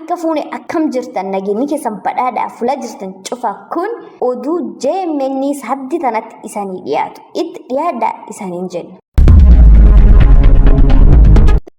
Harka fuune akkam jirtan nageenyi keessan badhaadhaa fula jirtan cufa kun oduu JMN saddi tanatti isanii dhiyaatu itti dhiyaadhaa isaniin jenna.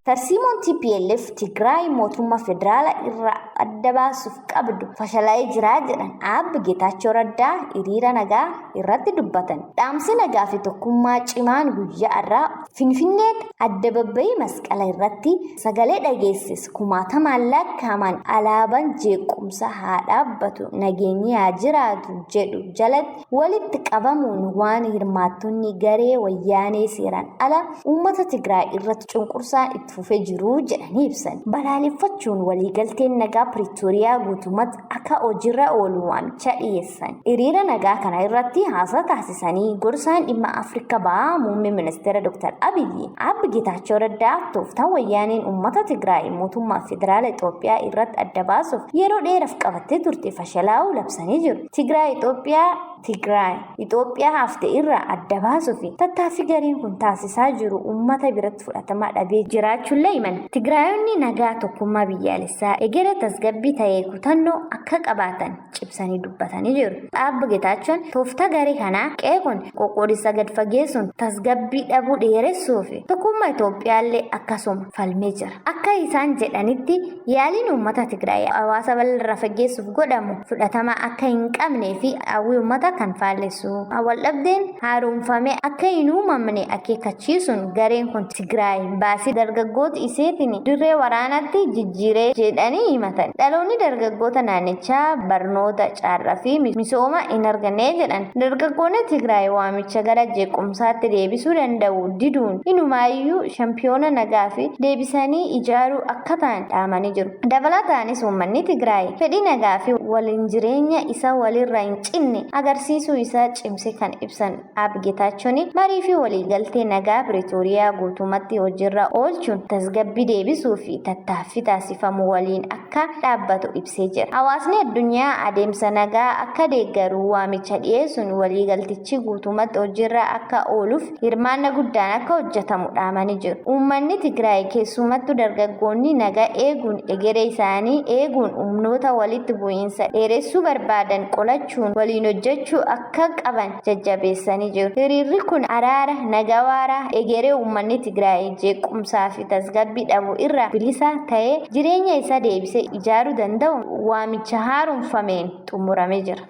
Tarsiimoon TPLF Tigraay mootummaa federaala irraa adda baasuuf qabdu fashalaa'ee jira jedhan Aabbi Geetaachoo Raddaa hiriira nagaa irratti dubbatan. Dhaamsi nagaa fi tokkummaa cimaan guyyaa har'aa Finfinneetti addababbayii Masqala irratti sagalee dhageessis kumaatamaan lakkaa'aman alaabaan jeequmsa haa dhaabbatu nageenyi haa jiraatu jedhu jalatti walitti qabamuun waan hirmaattonni garee wayyaanee seeraan ala uummata Tigraay irratti cunqursaan itti fufee jiru jedhanii ibsan. Balaaleffachuun waliigalteen nagaa Piriitooriyaa guutumatti akka hojiirra oolu waamicha dhiyeessan. Hiriira nagaa kana irratti haasaa taasisanii gorsaan dhimma Afrikaa Bahaa muummee ministeera Dr. Abiyyi Aabbi Geetaachoo Raddaa tooftaan wayyaaneen uummata Tigraay mootummaa federaala Itoophiyaa irratti adda baasuuf yeroo dheeraaf qabattee turte fashalaa'uu labsanii jiru. Tigraay Itoophiyaa Tigraay Itoophiyaa hafte irraa adda baasuuf tattaaffii gareen kun taasisaa jiru uummata biratti fudhatama dhabee jiraachuullee himan. Tigraayonni nagaa tokkummaa biyyaalessaa egeree tasgabbii ta'ee kutannoo akka qabaatan cimsanii dubbatanii jiru. Aabba Getaachoon tooftaa garee kanaa qeequun qoqqoodinsa gad fageessuun tasgabbii dhabuu dheeressuu fi tokkummaa Itoophiyaallee akkasuma falmee jira. Akka isaan jedhanitti yaaliin uummata Tigraay hawaasa bal'aa fageessuuf godhamu fudhatama akka hin qabnee fi hawwii uummata kan faallessu. Waldhabdeen haaromfamee akka hin uumamne akeekkachiisuun gareen kun Tigraay baasii dargaggoota iseetiin dirree waraanaatti jijjiiree jedhanii himatan. Dhaloonni dargaggoota naannichaa barnoota carraa fi misooma hin arganne jedhan. Dargaggoonni Tigraay waamicha gara jeequmsaatti deebisuu danda'u diduun inumaayyuu shampiyoona nagaa fi deebisanii ijaaruu akka ta'an dhaamanii jiru. Dabalataanis uummanni Tigraay fedhii nagaa fi waliin jireenya isa walirra hin cinne agarsiisuu isaa cimse kan ibsan Aab Geetaachoon marii fi waliigaltee nagaa Piriitooriyaa guutumatti hojiirra oolchuun tasgabbii deebisuu fi tattaaffii taasifamu waliin akka dhaabbatu ibsee jira. Hawaasni addunyaa adeemsa nagaa akka deeggaru waamicha dhiyeessuun waliigaltichi guutumatti hojiirra akka ooluuf hirmaanna guddaan akka hojjetamu dhaamanii jiru. Uummanni Tigraay keessumattuu dargaggoonni nagaa eeguun egeree isaanii eeguun humnoota walitti bu'iinsa dheeressuu barbaadan qolachuun waliin hojjechuu akka qaban jajjabeessanii jiru. Hiriirri kun araara nagaa waaraa egeree uummanni Tigraay jeequmsaa fi tasgabbii dhabu irraa bilisa ta'ee jireenya isaa deebisee ijaaruu danda'u waamicha haaromfameen xumuramee jira.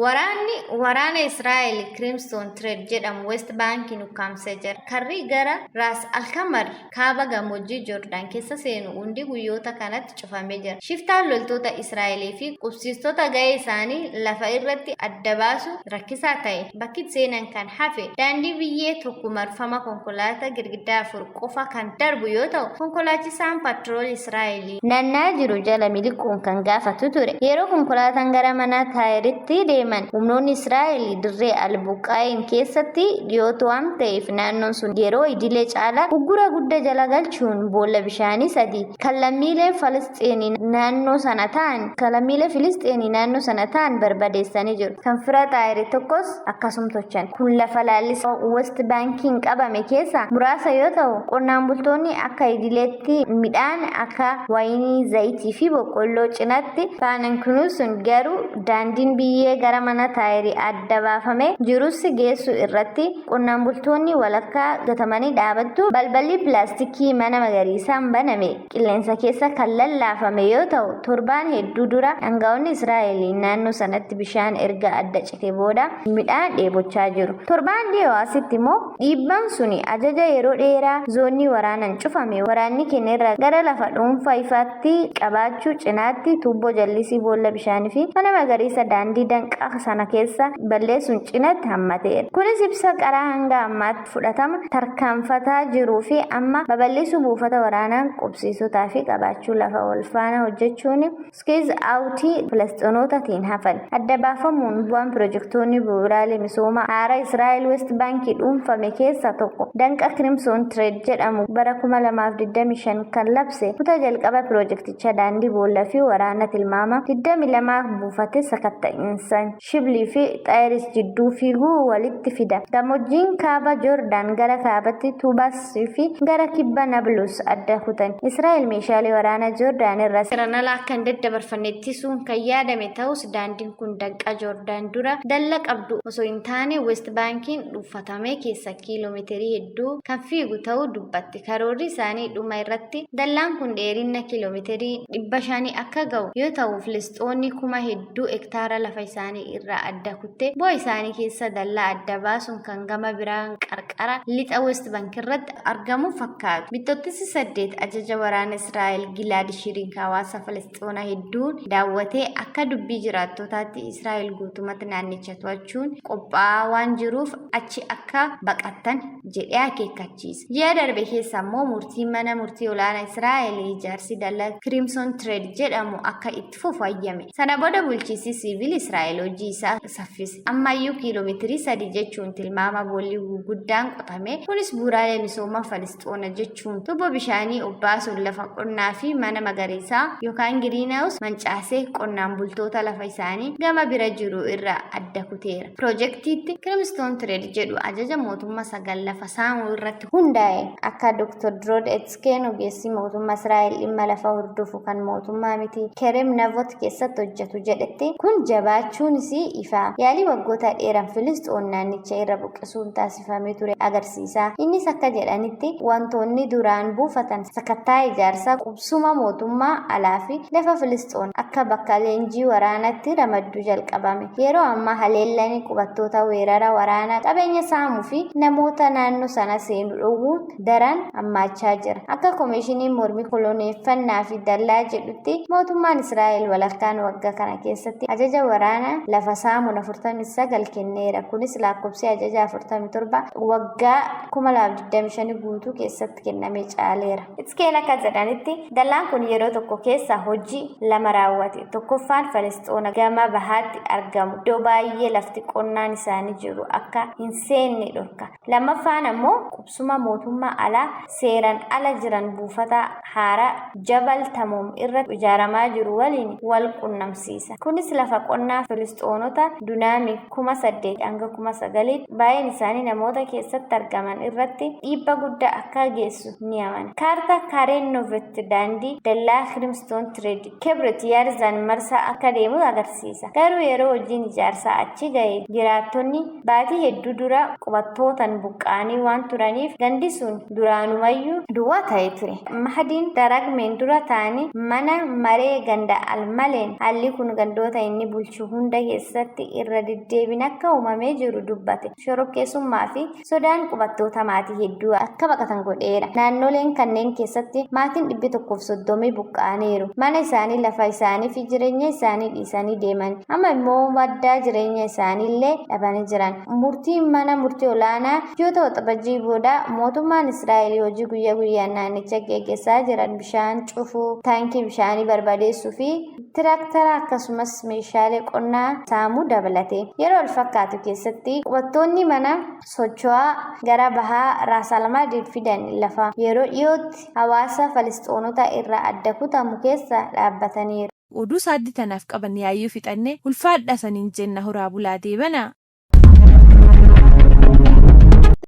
Waraanni waraana Israa'el Crimson Thread jedhamu West Baankiin ukkaamsee jira. Karri gara Ras Alkamar kaaba gammoojjii Joordaan keessa seenu hundi guyyoota kanatti cufamee jira. Shiftaan loltoota Israa'elii fi qubsiistota ga'ee isaanii lafa irratti adda baasu rakkisaa ta'e. Bakki seenan kan hafe daandii biyyee tokko marfama konkolaataa girgiddaa afur qofa kan darbu yoo ta'u, konkolaachisaan paatiroolii Israa'el naanna'aa jiru jala miliquun kan gaafatu ture. Yeroo konkolaataan gara mana Taayiritti deeman humnoonni Israa'el dirree Albuqaayin keessatti dhiyootu waan ta'eef naannoon sun yeroo idilee caalaa uggura guddaa jala galchuun boolla bishaanii sadi kan lammiileen Falasxiinii naannoo sana ta'an kan lammiilee Filisxiinii naannoo sana ta'an barbadeessanii jiru. Kan fira Xaayiri tokkos akkasum tolchan. Kun lafa laallisa West Baankiin qabame keessaa muraasa yoo ta'u, qonnaan bultoonni akka idileetti midhaan akka wayinii, zayitii fi boqqolloo cinatti baanan kunuunsuun garuu daandiin biyyee gara mana taayirii adda baafamee jirus geessu irratti qonnaan bultoonni walakkaa gatamanii dhaabattu. Balballi pilaastikii mana magariisaan baname qilleensa keessa kan lallaafame yoo ta'u, torbaan hedduu dura aangaa'onni Israa'el naannoo sanatti bishaan erga adda cite booda midhaan dheebochaa jiru. Torbaan dhiyoo asitti immoo dhiibbaan suni ajaja yeroo dheeraa zoonii waraanaan cufame waraanni kennerra gara lafa dhuunfaa ifaatti qabaachuu cinaatti tuubboo jallisii boolla bishaanii fi mana magariisa daandii danqaa sana keessa balleessuun cinatti hammateera. Kunis ibsa qaraa hanga ammaatti fudhatama tarkaanfataa jiruu fi amma babal'isuu buufata waraanaa qubsiisotaa fi qabaachuu lafa wal faana hojjechuun Squeeze outii Filisxeenootaatiin hafan adda baafamuun bu'aan pirojektoonni bu'uuraalee misoomaa haaraa Israa'el West Baankii dhuunfame keessaa tokko danqa Crimson Thread jedhamu bara 2025 kan labse kutaa jalqaba pirojektichaa daandii boollaa fi waraana tilmaama 22 buufate sakatta'iinsan. Shiblii fi Xaayiris jidduu fiigu walitti fida. Gammoojjiin kaaba Joordaan gara kaabatti Tuubas fi gara kibba Nablus adda kutan. Israa'el meeshaalee waraanaa Joordaan irraa seeraan ala akka hin daddabarfanne ittisuun kan yaadame ta'us daandiin kun danqaa Joordaan dura dallaa qabdu osoo hin taane West Baankiin dhuunfatame keessa kiiloomeetirii hedduu kan fiigu ta'uu dubbatti. Karoorri isaanii dhuma irratti dallaan kun dheerina kiiloomeetirii 500 akka ga'u yoo ta'u Filisxoonni kuma hedduu hektaara lafa isaanii irraa adda kuttee bu'aa isaanii keessa dallaa adda baasuun kan gama biraan qarqara lixa West Bank irratti argamu fakkaatu. Bittoottissi 8 ajaja waraana Israa'el Gilaad Shiriin hawaasa Filisxoona hedduun daawwatee akka dubbii jiraattotaatti Israa'el guutumatti naannicha to'achuun qophaa'aa waan jiruuf achi akka baqattan jedhee akeekkachiise. Ji'a darbe keessa ammoo murtiin mana murtii olaanaa Israa'el ijaarsi dallaa Crimson Thread jedhamu akka itti fufu hayyame. Sana booda bulchiinsi siviil Israa'el hojii isaa saffise. Ammayyuu kiiloomeetirii 3 jechuun tilmaama boolli guguddaan qotame. Kunis bu'uuraalee misoomaa Filisxoona jechuun tuubboo bishaanii obbaasuun lafa qonnaa fi mana magariisaa yookaan greenhouse mancaasee qonnaan bultoota lafa isaanii gama bira jiru irraa adda kuteera. Piroojeektiitti Crimson Thread jedhu ajaja mootummaa 9 lafa saamuu irratti hundaa'e. Akka Dr. Drood Etskeen ogeessi mootummaa Israa'el dhimma lafa hordofu kan mootummaa miti Kerem Navot keessatti hojjetu jedhetti kun jabaachuunis ifa. Yaalii waggoota dheeran Filisxoon naannicha irra buqqisuun taasifamee ture agarsiisa. Innis akka jedhanitti wantoonni duraan buufatan sakattaa ijaarsaa qubsuma mootummaa alaa fi lafa Filisxoon akka bakka leenjii waraanaatti ramadduu jalqabame. Yeroo ammaa haleellani qubattoota weerara waraanaa qabeenya saamuu fi namoota naannoo sana seenu dhowwuun daran hammaachaa jira. Akka Koomishiniin Mormii Koloneeffannaa fi Dallaa jedhutti mootummaan Israa'el walakkaan waggaa kana keessatti ajaja waraanaa lafa saamuun 49 kenneera. Kunis lakkoofsi ajaja 47 waggaa 2025 guutuu keessatti kenname caaleera. Itskeen akka jedhanitti dallaan kun yeroo tokko keessa hojii lama raawwate. Tokkoffaan Filisxoona gama bahaatti argamu iddoo baay'ee lafti qonnaan isaanii jiru akka hin seenne dhorka. Lammaffaan ammoo qubsuma mootummaa alaa seeraan ala jiran buufata haaraa Jabal Tamoom irratti ijaaramaa jiru waliin wal qunnamsiisa. Kunis lafa qonnaa Filisxoonota dunaamii 8,000 hanga 9,000 baay'een isaanii namoota keessatti argaman irratti dhiibba guddaa akka geessu ni amana. Kaartaa Kaareen Novet daandii dallaa Crimson Thread Kibrit Yarzaan marsaa akka deemu agarsiisa. Garuu yeroo hojiin ijaarsaa achi ga'e jiraattonni baatii hedduu dura qubattootaan buqqa'anii waan turaniif gandi sun duraanumayyuu duwwaa ta'ee ture. Mahdiin Daragmeen dura ta'anii mana maree ganda Almaleen haalli kun gandoota inni bulchu hunda keessatti irra deddeebiin akka uumamee jiru dubbate. Shororkeessummaa fi sodaan qubattoota maatii hedduu akka baqatan godheera. Naannoleen kanneen keessatti maatiin 130 buqqa'aniiru. Mana isaanii, lafa isaanii fi jireenya isaanii dhiisanii deeman. Amma immoo madda jireenya isaanii illee dhabanii jiran. Murtiin mana murtii olaanaa ji'oota Waxabajjii booda mootummaan Israa'el hojii guyyaa guyyaan naannicha geggeessaa jiran bishaan cufuu, taankii bishaanii barbadeessuu fi tiraaktara akkasumas meeshaalee qonnaa saamuu dabalate. Yeroo wal fakkaatu keessatti qubattoonni mana socho'aa gara bahaa Raas Almaadiif fidan lafa yeroo dhiyootti hawaasa Filisxoonota irraa adda kutamu keessa dhaabbataniiru. Oduu saaddi tanaaf qabanne yaayyuu fixanne, ulfaadha saniin jenna, horaa bulaa deebana.